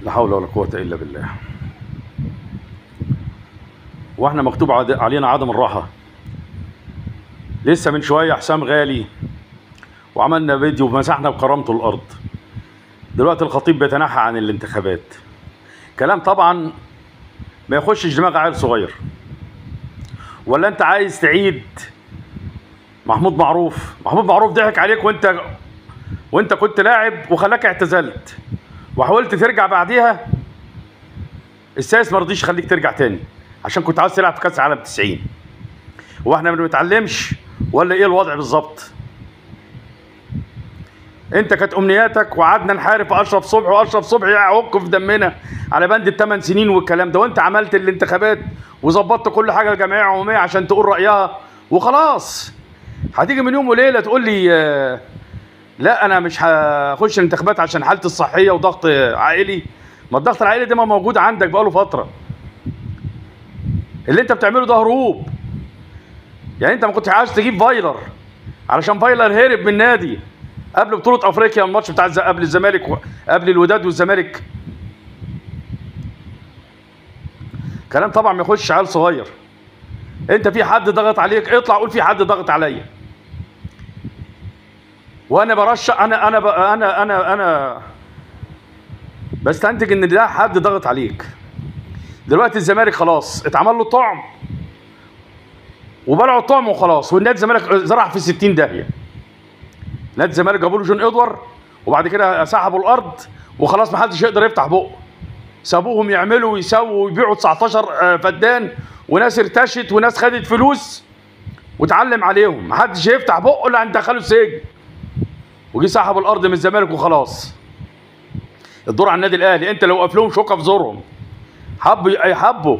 لا حول ولا قوة إلا بالله. واحنا مكتوب علينا عدم الراحة. لسه من شوية حسام غالي وعملنا فيديو ومسحنا بكرامته الأرض. دلوقتي الخطيب بيتنحى عن الانتخابات. كلام طبعا ما يخشش دماغ عيل صغير. ولا انت عايز تعيد محمود معروف؟ محمود معروف ضحك عليك وانت كنت لاعب وخلاك اعتزلت، وحاولت ترجع بعديها السايس ما رضيش يخليك ترجع تاني عشان كنت عاوز تلعب في كاس العالم 90. واحنا ما بنتعلمش ولا ايه الوضع بالظبط؟ انت كانت امنياتك وقعدنا نحارب في اشرف صبحي، واشرف صبحي يعك في دمنا على بند الثمان سنين والكلام ده، وانت عملت الانتخابات وظبطت كل حاجة الجمعية العمومية عشان تقول رايها وخلاص. هتيجي من يوم وليلة تقول لي لا انا مش هخش الانتخابات عشان حالتي الصحية وضغط عائلي. ما الضغط العائلي ده ما موجود عندك بقاله فترة. اللي انت بتعمله ده هروب. يعني انت ما كنتش عايز تجيب فايلر علشان فايلر هرب من النادي قبل بطولة افريقيا، الماتش بتاع قبل الزمالك قبل الوداد والزمالك. كلام طبعا ما يخش عيل صغير. انت في حد ضغط عليك، اطلع قول في حد ضغط عليا وانا برشح. انا انا انا انا انا بستنتج ان ده حد ضغط عليك. دلوقتي الزمالك خلاص اتعمل له طعم وبلعوا الطعم وخلاص، والنادي الزمالك زرع في 60 داهية. نادي الزمالك جابوا له جون ادوار وبعد كده سحبوا الارض وخلاص ما حدش يقدر يفتح بقه. سابوهم يعملوا ويسووا ويبيعوا 19 فدان، وناس ارتشت وناس خدت فلوس وتعلم عليهم، ما حدش يفتح بقه الا هندخله السجن. وجي سحبوا الارض من الزمالك وخلاص. الدور على النادي الاهلي، انت لو وقف لهم شوكه في زورهم، حبوا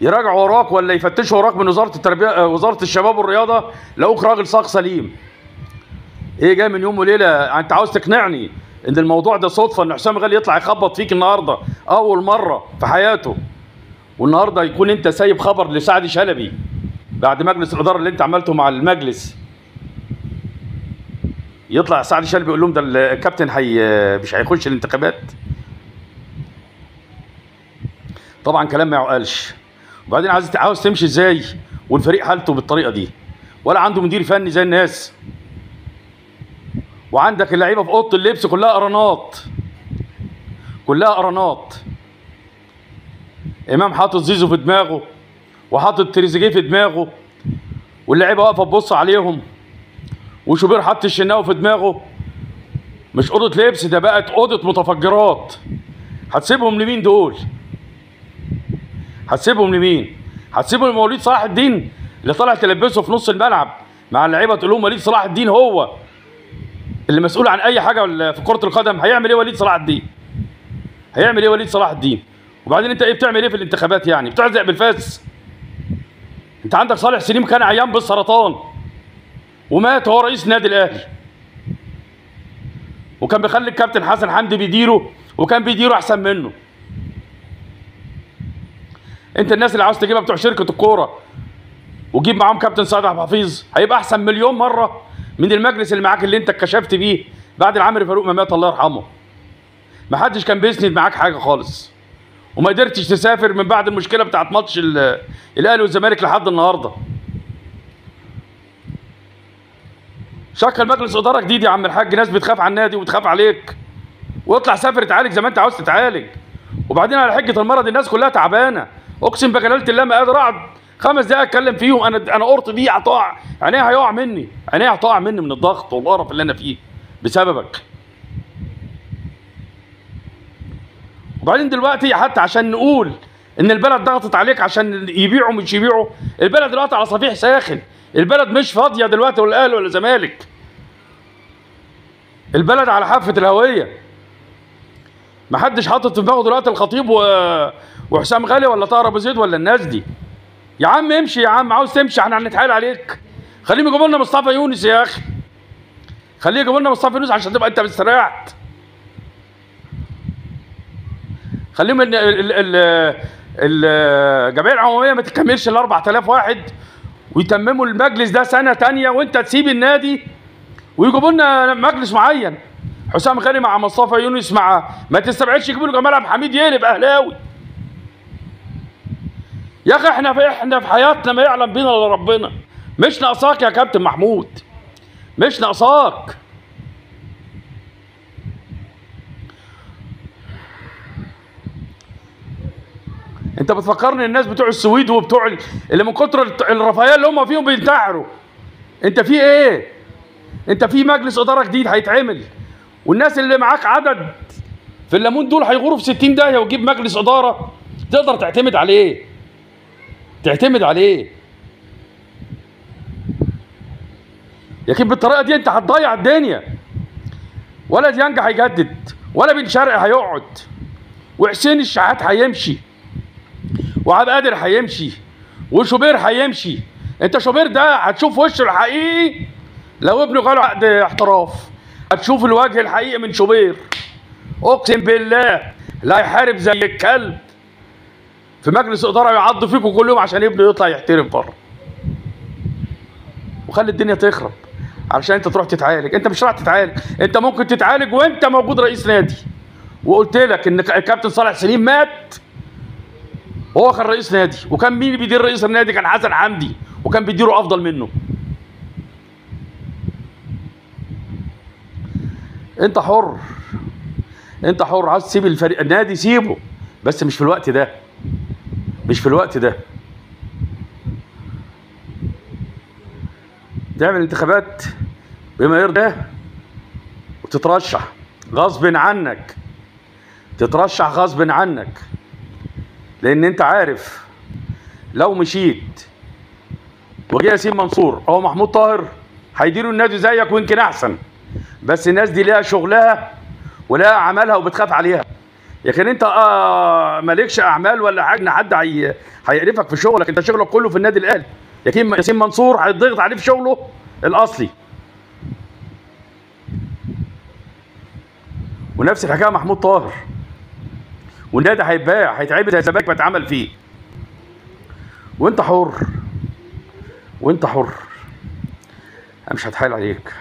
يراجعوا وراك ولا يفتشوا وراك من وزارة التربية، وزارة الشباب والرياضة، لقوك راجل ساق سليم. ايه جاي من يوم وليلة انت عاوز تقنعني ان الموضوع ده صدفة ان حسام غالي يطلع يخبط فيك النهارده اول مرة في حياته، والنهارده يكون انت سايب خبر لسعد شلبي بعد مجلس الادارة اللي انت عملته مع المجلس، يطلع سعد شلبي يقول لهم ده الكابتن مش هيخش الانتخابات؟ طبعا كلام ما يعقلش. وبعدين عاوز تمشي ازاي والفريق حالته بالطريقة دي، ولا عنده مدير فني زي الناس، وعندك اللعيبة في اوضة اللبس كلها قرانات، كلها قرانات. امام حاطط زيزو في دماغه وحاطط تريزيجيه في دماغه، واللعيبة واقفة تبص عليهم، وشوبير حاطط الشناوي في دماغه. مش اوضة لبس، ده بقت اوضة متفجرات. هتسيبهم لمين دول؟ هتسيبهم لمين؟ هتسيبهم لموليد صلاح الدين اللي طالع تلبسه في نص الملعب مع اللعيبة تقول لهم وليد صلاح الدين هو اللي مسؤول عن اي حاجة في كره القدم؟ هيعمل ايه وليد صلاح الدين؟ هيعمل ايه وليد صلاح الدين؟ وبعدين انت ايه بتعمل ايه في الانتخابات؟ يعني بتعزق بالفاس؟ انت عندك صالح سليم كان عيان بالسرطان ومات وهو رئيس النادي الاهلي، وكان بيخلي الكابتن حسن حمدي بيديره، وكان بيديره احسن منه. انت الناس اللي عاوز تجيبها بتوع شركة الكورة وجيب معاهم كابتن سعد عبد الحفيظ هيبقى احسن مليون مرة من المجلس اللي معاك اللي انت اتكشفت بيه بعد العامري فاروق ما مات الله يرحمه. ما حدش كان بيسند معاك حاجة خالص، وما قدرتش تسافر من بعد المشكلة بتاعت ماتش الاهلي والزمالك لحد النهارده. شكل مجلس ادارة جديد يا عم الحاج، ناس بتخاف على النادي وبتخاف عليك، واطلع سافر اتعالج زي ما انت عاوز تتعالج. وبعدين على حجه المرض الناس كلها تعبانة، اقسم بجلاله الله ما قادر اقعد 5 دقائق اتكلم فيهم. انا قرط دي هتقع، عينيها هيقع مني، عينيها هتقع مني من الضغط والقرف اللي انا فيه بسببك. وبعدين دلوقتي حتى عشان نقول ان البلد ضغطت عليك عشان يبيعوا مش يبيعوا، البلد دلوقتي على صفيح ساخن، البلد مش فاضية دلوقتي ولا اهلي ولا زمالك، البلد على حافة الهوية. محدش حاطط في دماغه دلوقتي الخطيب وحسام غالي ولا طاهر ابو زيد ولا الناس دي. يا عم امشي يا عم، عاوز تمشي احنا هنتحايل عليك. خليهم يجيبوا لنا مصطفى يونس يا اخي، خليه يجيبوا لنا مصطفى يونس عشان تبقى انت مستريحت. خليهم الجمعية العمومية ما تكملش ال 4000 واحد ويتمموا المجلس ده سنة ثانية، وانت تسيب النادي ويجيبوا لنا مجلس معين. حسام غالي مع مصطفى يونس مع، ما تستبعدش يجيبوا له جمال عبد الحميد يقلب اهلاوي. يا اخي احنا في حياتنا ما يعلم بينا الا ربنا. مش ناقصاك يا كابتن محمود، مش ناقصاك. انت بتفكرني الناس بتوع السويد وبتوع اللي من كتر الرفاهية اللي هم فيهم بينتحروا. انت في ايه؟ انت في مجلس ادارة جديد هيتعمل، والناس اللي معاك عدد في الليمون دول هيغوروا في 60 داهية، وتجيب مجلس ادارة تقدر تعتمد عليه، تعتمد عليه. لكن بالطريقة دي انت هتضيع الدنيا. ولا ديانج هيجدد، ولا بن شرقي هيقعد، وحسين الشحات هيمشي، وعبد القادر هيمشي، وشوبير هيمشي. انت شوبير ده هتشوف وشه الحقيقي لو ابنه جاله عقد احتراف، هتشوف الوجه الحقيقي من شوبير. اقسم بالله لا يحارب زي الكلب في مجلس ادارة يعض فيكم كل يوم عشان ابنه يطلع يحترف بره، وخلي الدنيا تخرب علشان انت تروح تتعالج. انت مش رايح تتعالج، انت ممكن تتعالج وانت موجود رئيس نادي. وقلت لك ان الكابتن صالح سليم مات وهو كان رئيس نادي، وكان مين اللي بيدير رئيس النادي؟ كان حسن حمدي، وكان بيديره افضل منه. انت حر، انت حر، عايز تسيب الفريق النادي سيبه، بس مش في الوقت ده، مش في الوقت ده. تعمل انتخابات بما يرضي وتترشح غصب عنك، تترشح غصب عنك، لان انت عارف لو مشيت وجه ياسين منصور او محمود طاهر هيديروا النادي زيك ويمكن احسن، بس الناس دي ليها شغلها ولها اعمالها وبتخاف عليها. لكن انت مالكش اعمال ولا حاجة ان حد هيقرفك في شغلك، انت شغلك كله في النادي الاهلي. لكن ياسين منصور هيتضغط عليه في شغله الاصلي. ونفس الحكاية محمود طاهر. والنادي هيتباع، هيتعمل زي الزمالك ما اتعمل فيه. وانت حر، وانت حر، انا مش هتحايل عليك.